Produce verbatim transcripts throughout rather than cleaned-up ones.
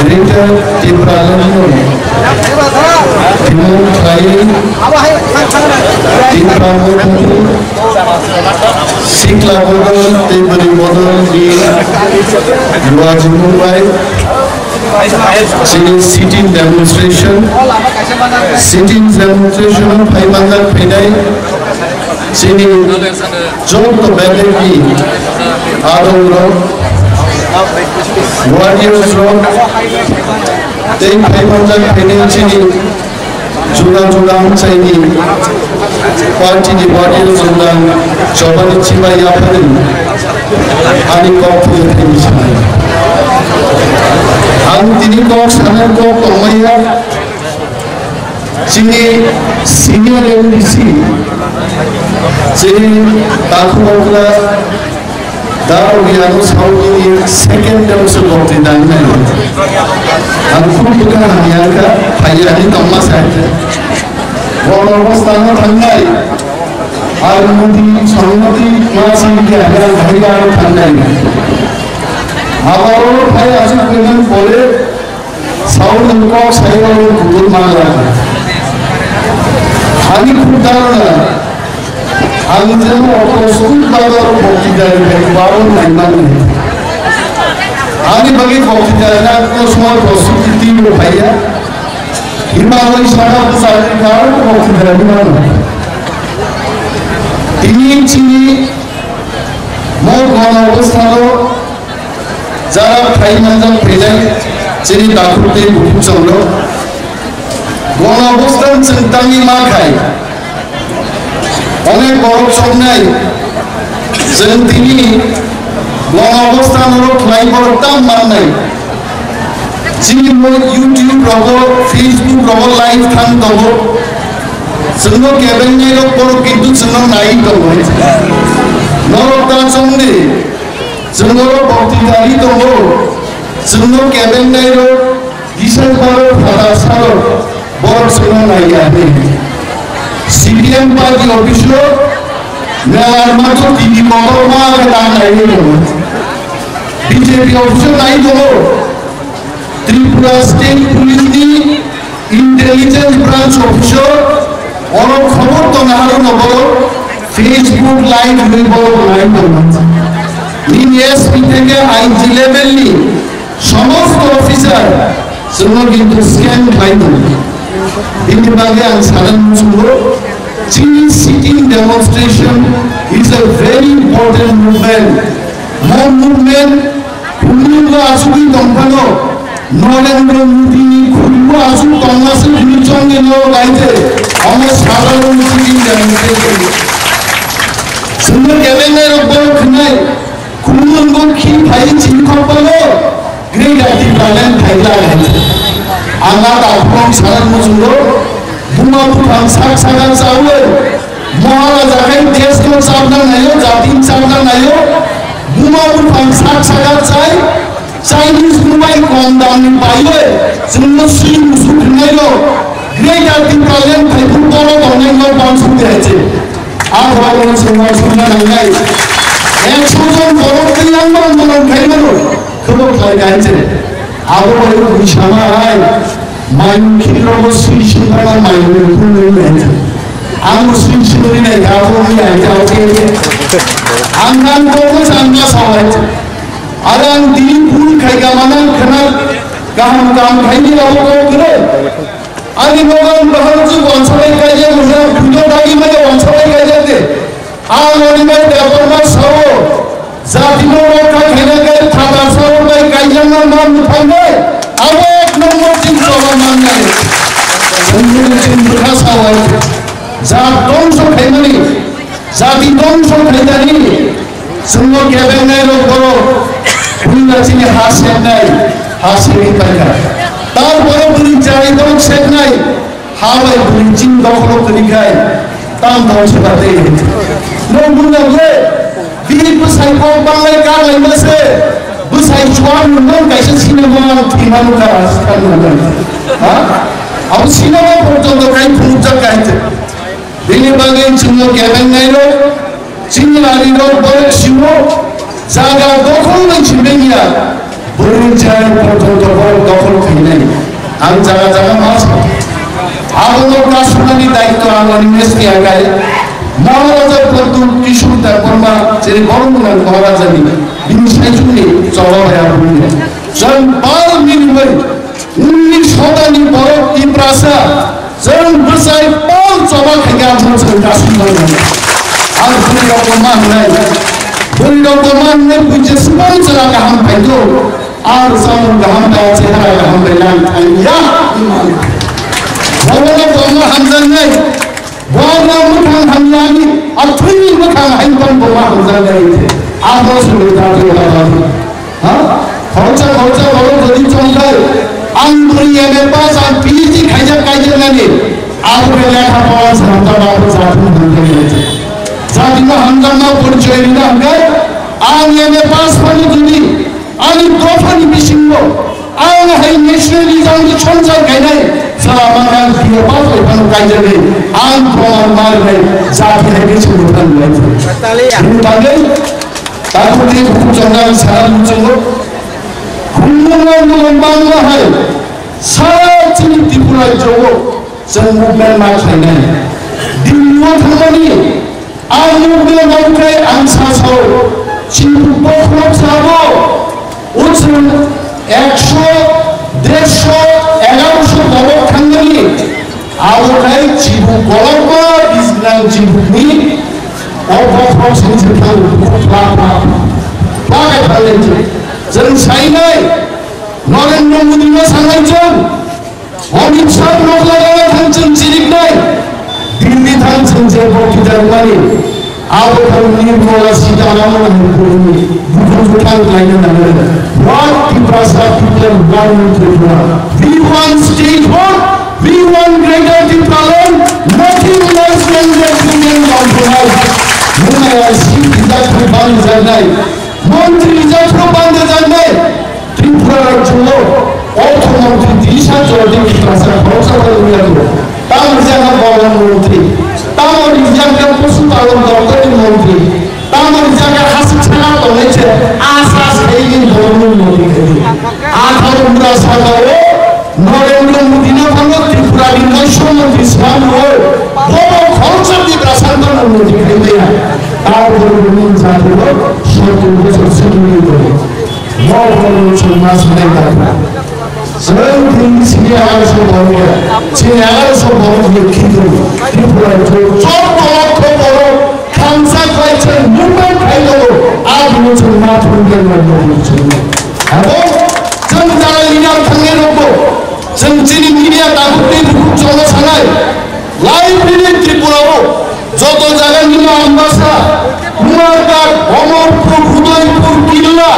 Greater Tipraland no Timung Khlai Tipra Motha Sikla Bodol tei Bwrwi Bodol ni Yuwa Jumung bai chini sit-in demonstration, sit-in demonstration o phai manjak phainai chini joto bedekni adongrok, warriors rok, tei phai manjak phainai chini juda juda amchaini party ni warriors rok jobani chibai yaphani ani kok phunukthai sanai. Ang tini kok sanai kok tongmaya. Chini senior M D C, chini Takhuk Okra da Ogiano Saudi ni second term se bokti dang nai. Ang khub bwkha hamya kha, phaiya ni tongma sai. Bono bostano thangnai. Ar mudi songmati ma sing kya hai ang bhai aro thangnai. Abaro phai asuk kaiman pore Sauni kok sayo kudur mangra. Ani khudana, ang jeno oprostut bagar bokti dari bagi baron naiman. Ani bagi bokti dari na ko semua prostuti timo bhaiya. Himalai sana besar karo bokti dari mana. Ini chini mo kono obostano Jara phai manjak phainai chini takhuk tei bukhuk chwng rok. Gona bostan chwng tangwi ma khai. Onek borok soknai. Chwng tini gona bostan rok khlai borok tam mannai. Chini mo YouTube rogo, Facebook rogo live thang tongo. Chwngno kebeng nai rok borok kintu chwngno nai tongo. Norok ta chongdi. Chwngno bokti dari tongo, chwngno kebeng nai rok, December o phatar salo borok chwngno nai ya hinwi. C P M party office o melar mato T V kotor ma khe ta nai tongo. B J P office o nai tongo. Tripura State Police ni Intelligence Branch Officer, oro khobor tongna haro no borok Facebook live rwi borok nai tongma. Nini S P theke I G level ni somosto officer chwngno kintu scan khlai tongo. Bini bagwi ang sana muchungo, chini sit-in demonstration is a very important movement. Mo movement Khulumbo asugwi tongphano, Narendra Modi ni khulumbo asuk tongmasuk hwnwi chongni no gaite, omo sadharon chini demonstration. Chwngno kebeng nai rok borok hwnwi, khulumbo khi phai chini khokpano, Greater Tipraland phaila gaite. Ang a takhuk saran muchungo, buma buphang sak sakha chawi, Maharaja khai desh no chapna naio, jati chapna naio, buma buphang sak sakha chai, Chinese bubai kom dam ni paioi, chwngno swi musu khwnai rok, Greater Tipraland phaiphuru tolo tongnai no bansuk de hai se. A borok no chwngno sumna nangnai. Ekso jon borok twi yang bang bang khai mano, khebo khlai kai se. Abo bai bui sama hai. Mayung khibrogo sui sui bana mayung khunui nai. Ang sui sui nai ka bo ni ai ka ke. Ang nang ko ko sang ka sa wai. Arang di pun khai ka manang khana kaham kam khai ni abo ko kre. Ani nogan bahar ju wansa bai kai ya muna pujo dagi mai wansa bai kai ya de. Ang oni bai Debbarma sao, jati no rokha khaina khe thata sao bai kaijakma ma mwthang bai, abo ek number chini choba mannai. Chwngno chini bwkha sao, jat dongso khaimani, jati dongso khainani, chwngno kebengnai rok borok, buina chini ha seknai, ha sekni paikha. Tarpore bwrwi chai borok seknai, Ha bai bwrwi chini dokholo kwrwi khai tam tong se ba tei. Nwng buno ble bini bwsai kok banglai kar lai ma se bwsai chuan nwng kaisa sinimo ang thwima nukha sithang nukha. Ha? Abo sinimo porjonto kai phunukjak kai te. Bini bagwi chwngno kebeng nairok. Chini arirok borok simo, ja Chai porjonto borok dokhol khainai. Ang jaga jaga ma sa. Abono kasumani daitto ang ani S T I kai. Maharaja Pradyut Kishore Debbarma, jeni borok nang Maharaja ni, bini saichung ni choba bai aboni. Jang bal minimum, unni sotani borok Tiprasa, jang bwsai bal choba khaikha aboni jang kasumani. Ang bwrwi rok bo ma hnai. Bwrwi rok bo ma hnai, buji swbang jora kaham phaido. Ar samung kaham bai, chehara kaham bai lang thangya. Bono bono hamjaknai. Bono mwkhang hamyani, athwini mwkhang hain tong bono hamjaknai. Abo sulu ta tu aba. Ha? Khoroksa khoroksa bono jodi chongkhai. Ang bwrwi M A pass, ang P H D khaijak kaijaknani. Abo lekha pora samta babu jati hamjaknai. Jatino hamjakma porichoy rina hwnkhe, ang M A pass phano jodi Ani dophani bisingo ang hai nationalism ni chongjak kainai, sala manang biyo pathai phano kaijagwi ang proman ma rwnai, jati hai khe chwngwi phano rwnai. Bini bagwi tabuk tei bukhuk chongjak sara muchungo khumung no mulung bangma hai sara chini Tripura rajyo o chwng movement ma khlainai. Delhi o thangmani ang movement ma khlai ang sa sao, chini bokhorok sabo. O chwng ekso, dersho, egarosho borok thangmani, abo khai chibuk kolokma bijnang chibukni o bokhorok sini se thang kla kla kla khai phalnai chwng. Chwng sainai, Narendra Modi no sanai chwng. Amit Shah nokla gana thang chwng chiriknai, Delhi thang chwng je bokti jalmani, abo thang Nirmala Sitharaman hai kurumi, bukhuk bukhang kaina nangnai. What Tiprasa people want in Tripura? We want statehood, we want greater Tipraland, nothing less than that we can compromise. Mwnai asi tidak berban janai, montri jatro bande janai. Tripura rajyo o ortho montri tisa jodi Tiprasa khoroksa bai wngya tongo. Tamo rijak kha Bhavan montri, tamo rijak kha Posu Palon Doptor ni montri, tamo rijak kha hasik saka tongnai se asa saini Bhavan ni montri khaidi. Atharo bura saka o Narendra Modi no phano Tripura ni noisho montri swnam rwo, bobo khoroksa Tiprasa no montri khaimaya. Tarpore bini jati o sottor bosor simi tongo. Mo borok chwng ma sanai kha. Chwng tini sini egaroso borok ya. Chini egaroso borok ni khitu. Tripura chwng chwng borok kho borok khamsa khlai chwng movement khai tongo. A bini chwng ma thung khe ma tongo chwng. Abo chwng jara leader thangnai rokbo. Chwng chini media tabuk tei bukhuk chwngno sanai. Live video Tripura o joto jaga nini Ambasa, Kumarghat, Amarpur, Udaipur, Killa,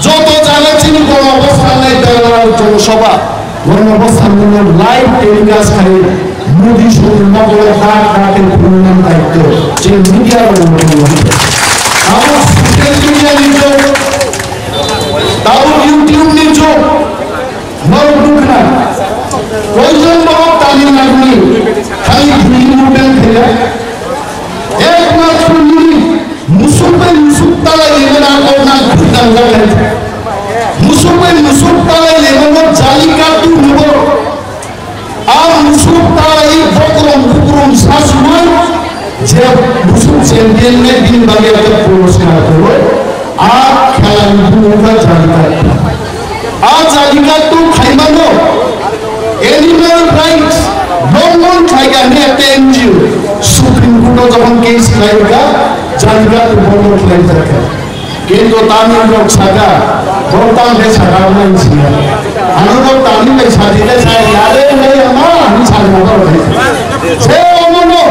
joto jaga chini Gonobosthan nai Bengal Jonosabha, Gonobosthan no live telecast khai Modi sorkar no dak dak khe phunuknani daityo chini media rok no. Abo social media ni jok, abo YouTube ni jok, Norok nukha, koijon borok Tamil Nadu ni khali bini movement khaila? Ekmatro nini musuk bai musuk talai lemana kok nang khudang jagai. Musuk bai musuk talai lemana Jallikattu nubo. A musuk talai bokrom bukrom sasumai je musuk champion nai bini bagwi ekta puroskar khaio. A khela ni bumo kha Jallikattu. A Jallikattu khaimano animal rights longmon khlaiga hwnwi ekta N G O Supreme Court o jokhon case khlaikha Jallikattu bondo khlaijakha. Kintu Tamil rok saka, borok tamo khe saka nang siya. Ano rok Tamil bai sadi le sai yare le ama hwnwi sadi mo rok. Se omono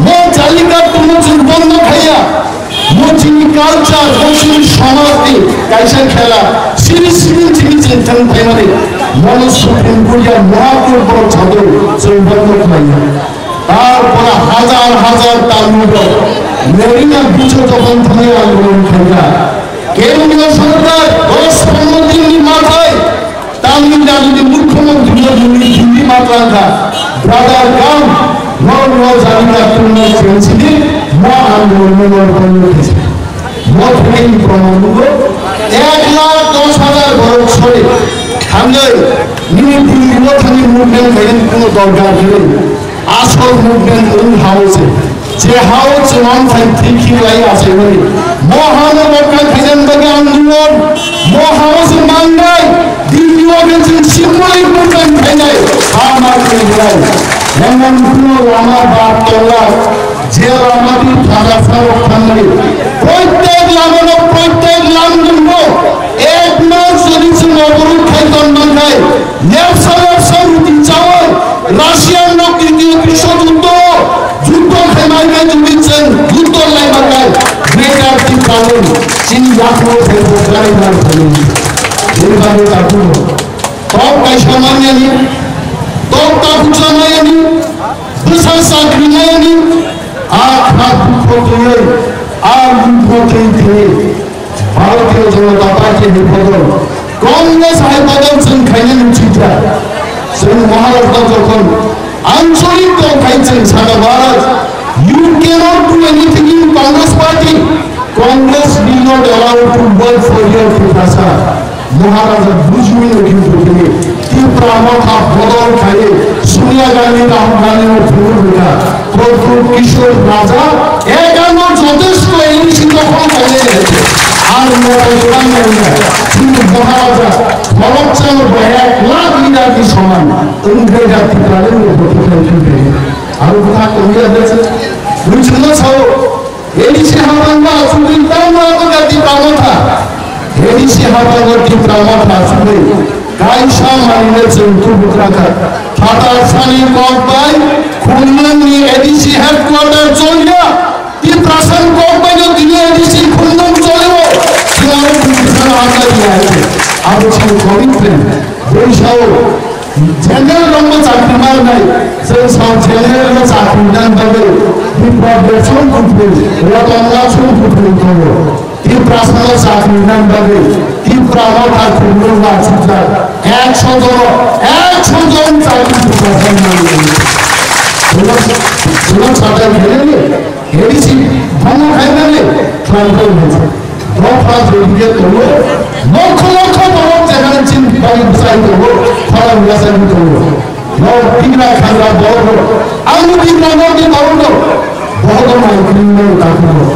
Mo Jallikattu no chwng bondo khaiya, mo chini culture, mo chini somaj ni kaisa khela, sini sini chini chini thang phaimani, mono Supreme Court ya Mahacourt borok chador chwng bondo khlaiya. Tarpore hajar hajar Tamil rok Merina Beach o jokhon thangwi andolon khaikha, kendriya sorkar dos pondro din ni mathai Tamil Nadu ni mukhyamantri no nini Hindi ma twlang kha, brother, come, no, no, Jallikattu no change di, no, andolon no, no, no, no, no. Mo theke ni proman nugo, ek lakh dos hajar borok Thangwi nini Delhi-o thangwi movement khainani kuno dorkar kwrwi. Asol movement wng ha-o se. Je ha-o chwng wng thai thwi khiklai achaimani. Mo ha-no rokha khainani bagwi ang nukgo. Mo ha-o se mangnai. Delhi-o khe chwng symbolic movement khainai. Ha ma kwrwi belai. Emon kuno lama ba tonglak. Je lama di phatarsa rok thangnai. Prottek lama no, prottek lamjung no. Ek mas jodi chwng oborot khai ton mankhai, lepsa lepsa ruti chawi, Russian rok titiyo biswa juddho, juddho khai mankhai jodi chwng juddho lai mankhai, Greater Tipraland chini yakno khai bo gari man thani. Bebani takuno. Tok kaisa manyani, tok takhuksa manyani, bwsa chakri manyani, a kha dukho twiwi, a lukho twi twiwi. Bharatiya Janata Party ni bodol, Congress hai bodol chwng khainani chita. Chwng Maharashtra jokhon ancholik tong khai chwng saka Maharaj, you cannot do anything in Congress party. Congress will not allow to work for your Tiprasa. Maharaja bujui no kintu tini Tipra motha bodol khai Sonia Gandhi, Rahul Gandhi no phunuk rwkha. Pradyut Kishore Raja ekano jotesto A D C dokhol khainai hai se. Ar motha jora nai ya. Chini Maharaja khoroksa no bo ek lakh leader ni soman. Wngkhe jati kale no boti khai philbe. Aro bwkha tongya bese. Bujui no sao. A D C habango asugwi tamo abo ga Tipra motha. A D C habango Tipra motha asugwi kaisa manwino chwng tubu kwrwngkha. Phatar sani kok bai Khumlwngni A D C headquarter choliya. Tiprasani kok bai no tini A D C Khumlwng cholio. Chwng abo Khumlwng ano hamjak ya hai se. Abo chini commitment. Bui sao. General rokno chakri manai, chwng sao general no chakri nang bagwi Bipra Bosong Kuthung, Ratan Lal Song Kuthung tongo. Tiprasa no chakri nang bagwi Tipra Motha Khumlwng no achukjak ekso jon, ekso jon chakri Tiprasa no nang bagwi. Bono, bono sadai khainani, A D C bongno khainani, khlai tong hai. Dopha jodi khe tongo, lokho lokho borok jephano chini bagwi bwsai tongo, khorang bwsai tongo. Nok bigra khangra borok rok, ang bigra nokni borok rok, bohogo mai kwrwngmani takhuk rok.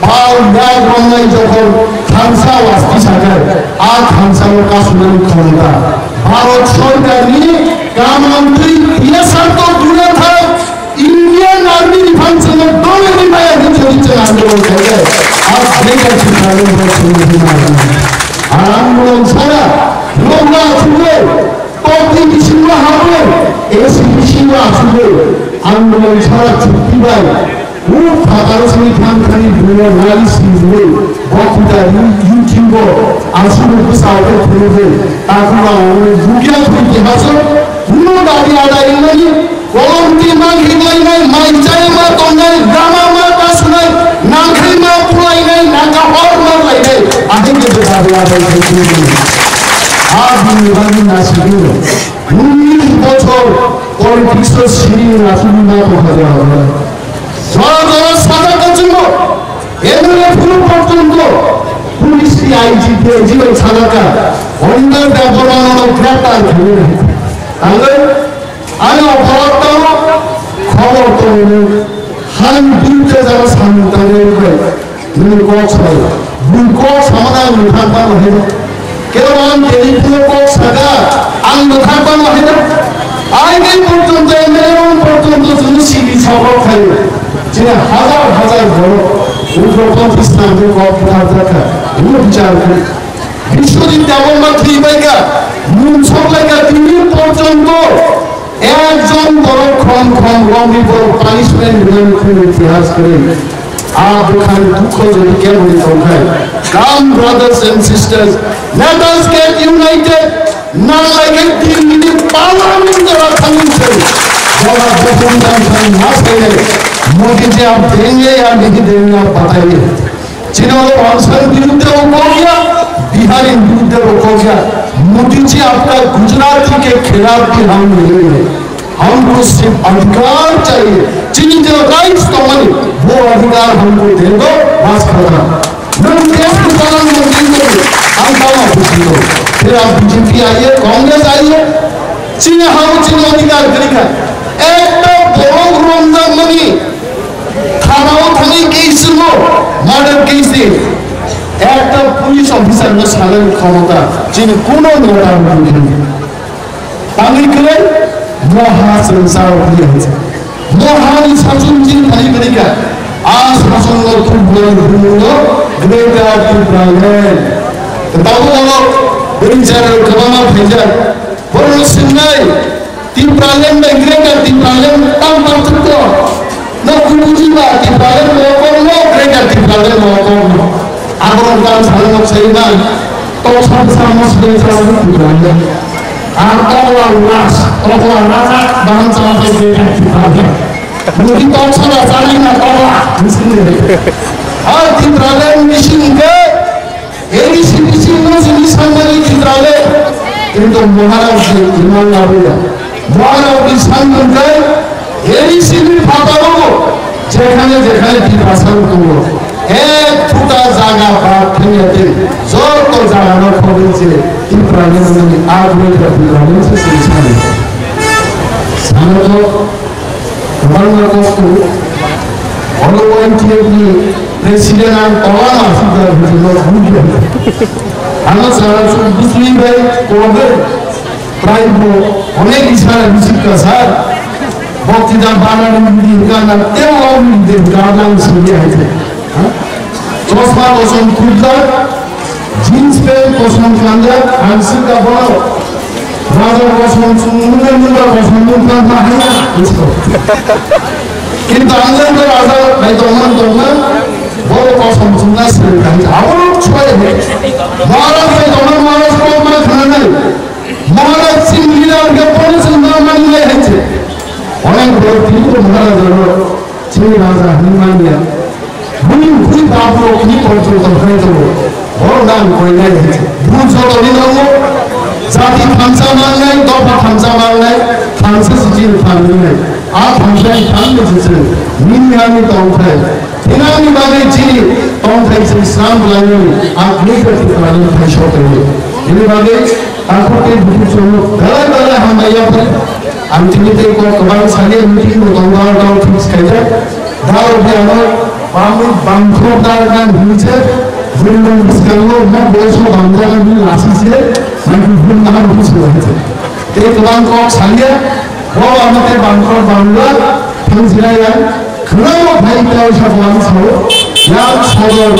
Pal yak romnai jokhon thansa wasti sakai, a thansa o kasunani khomota Bharat sorkarni kamantri T S R to dure thai, Indian Army ni phan chwng dole ni maya ni chori chwng andolon khaikhe, a Greater Tipraland bo chwng hwnwi ma rwkha. Ar andolon chara rogna achugwi, tokni bisingo habwi, A C bisingo achugwi, andolon chara chukti bai, o phataro sini thang thani buino rally swijwi, bo khuta YouTube o asugwi bwsa o phunugwi, takhuk rang o bugya thwi keha se, buino dabi adai wngmani, Kolom twi ma khiklainai, mai chai ma tongnai, gama ma kasunai, nangkhai ma pulainai, nangkha hor ma lainai, ahai khe bwsa bwla bai khai tongmani. A bini bagwi nasigwi, unnish bochor politics o sini nasugwi ma tongkha jora jora. Jora jora sajak kachungo, M L A phuru porjonto, police ni I G, D I G bai sajak kha, Oninder Debbarma no greptar khainai. Tangwi Ani opor tong, khobor tong, hani birudde jara samung tangwi rwbai, nini kok sai. Bui kok samani ang mwthang phano hai. Kebo ang telephone kok saka, ang mwthang phano hai. Aini porjonto, M L A rok porjonto chwngno sidi sabrok khai. Chini hajar hajar borok, ugroponthi swnamwi kok bwthar jakha. Uno bichar khai. Biswajit Debbarma thwibaikha, mungsok laikha, tini porjonto Ekjon borok khom khom romwi borok punishment rwnani khung itihas kwrwi. A bwkhani dukho jodi kebo ni tongkhai. Come brothers and sisters, let us get united. Nang laikhe Delhi ni parliament jora thangwi se. Jora dophon tang thang ma saile. Modi ji aap denge ya nahi denge aap bataiye. Chini ulo Rangsan birudde o kok ya, Bihari birudde o kok ya. Modi ji, aapka Gujarati ke khilaf bhi hum nahi hai. Humko sirf adhikar chahiye. Chini je rights tongmani, wo adhikar humko de do, bas khatam. Nwng desh ni pradhan mantri wngwi ang tamo bujigo. B J P aiye, Congress aiye, chini hao chini odhikar kwrwi kha. Ekta borok romjakmani thanao thangwi case wngo, murder case ni. Ekta police officer no sanani khomota chini kuno neta rwgwi. Tangwi kwrwi, moha chwng sao phai hai se. Mohani sason chini thani kwrwi kha. A sason no thubui bumung no Greater Tipraland. Tabuk oro bini channel kwbangma phaijak. Borok swngnai, Tipraland bai Greater Tipraland tam parthokyo. No kubuji ba Tipraland mo kok no Greater Tipraland mo kok no. Abo tam sana nok sai man. Tok sam sam mos be sa Tipraland. Ang tokla ulas, tokla rasa, bahang sama saya jadi Tipraland. Mungkin tok sama saya nak tokla, mesti ni. Ah, Tipraland misi ke, A D C, B C no sini sama ni Tipraland. Kintu Maharaj ni iman labuya. Maharaj ni sanjung kai, A D C ni phataro, jekhane jekhane Tiprasa tongo. Ek phuta jaga bad thangya tei joto jaga no khoboi je Tipraland ni agro Tipraland se sini sani. Sano to kwbangma kosto, oro Y T F ni president ang tola ma sida hwtwno bujya. Ano sara su busli bai kobe. Prai bo onek isara bisik ka sar. Bokti da bana ni bidi hingka na teo o ni de hingka na ni sini hai se. Ha? Chosma kosom khubjak, jeans pant kosom kanjak, ang sika bono. Raja kosom sumungna nungna kosom nungna mahaya. Isko. Kintu ang nungna raja bai tongman tongman, boro kosom sumna sini kanjak. Abo choi he. Maharaj bai tongman Maharaj ko ma khana nai. Maharaj sini leader ke pone sumna mani nai hai se. Onek borok Tripura Maharaj ro sini raja hini manya. Bini bui bapno kini porjonto khai tongo. Borok nang koinai hinwi. Bui jotoni nango. Jati thansa mangnai, dopha thansa mangnai, thansa sijil thangnai. A thansani thanni sisi. Nini ani tongthai. Thinangni bagwi chini tongthai se sram bwlainani. A khlai khe Tiprani thai sotoni. Bini bagwi takhuk tei bukhuk chwngno belai belai hambai yapri. Ang tini tei kok kwbang sani meeting bo tongo, ang tong fix khaijak. Dal rok ano bangwi bangkhrok dal kan hinwi se, building bwskango ma boyso bangjaga ni lasi se, microphone ma rok se. Tei kwbang kok saliya, bo ano tei bangkhrok bangla, thang sinai ya, khwnao phai tei sa bo ang sao, yang sodor,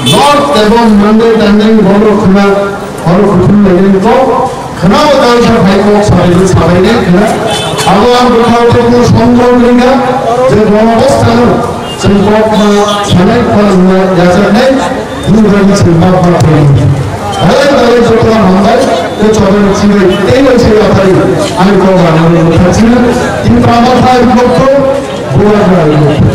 North ebong Mandai Tandai borok khwna, oro kuthum lainai kok, Khwnao kaisa phai kok sabaini sabaini khwna. Abo ang bwkhao tei kuno songwrong ringya je bono bwskano chwng kok ma sanai khorang ma yajaknai bini bagwi chwng ma ma phai. Belai belai jotono hambai tei chodon chini tei waisa yaphai ani kok rwnani bwkha chini tini tama phai bwkha buwa bai bwkha.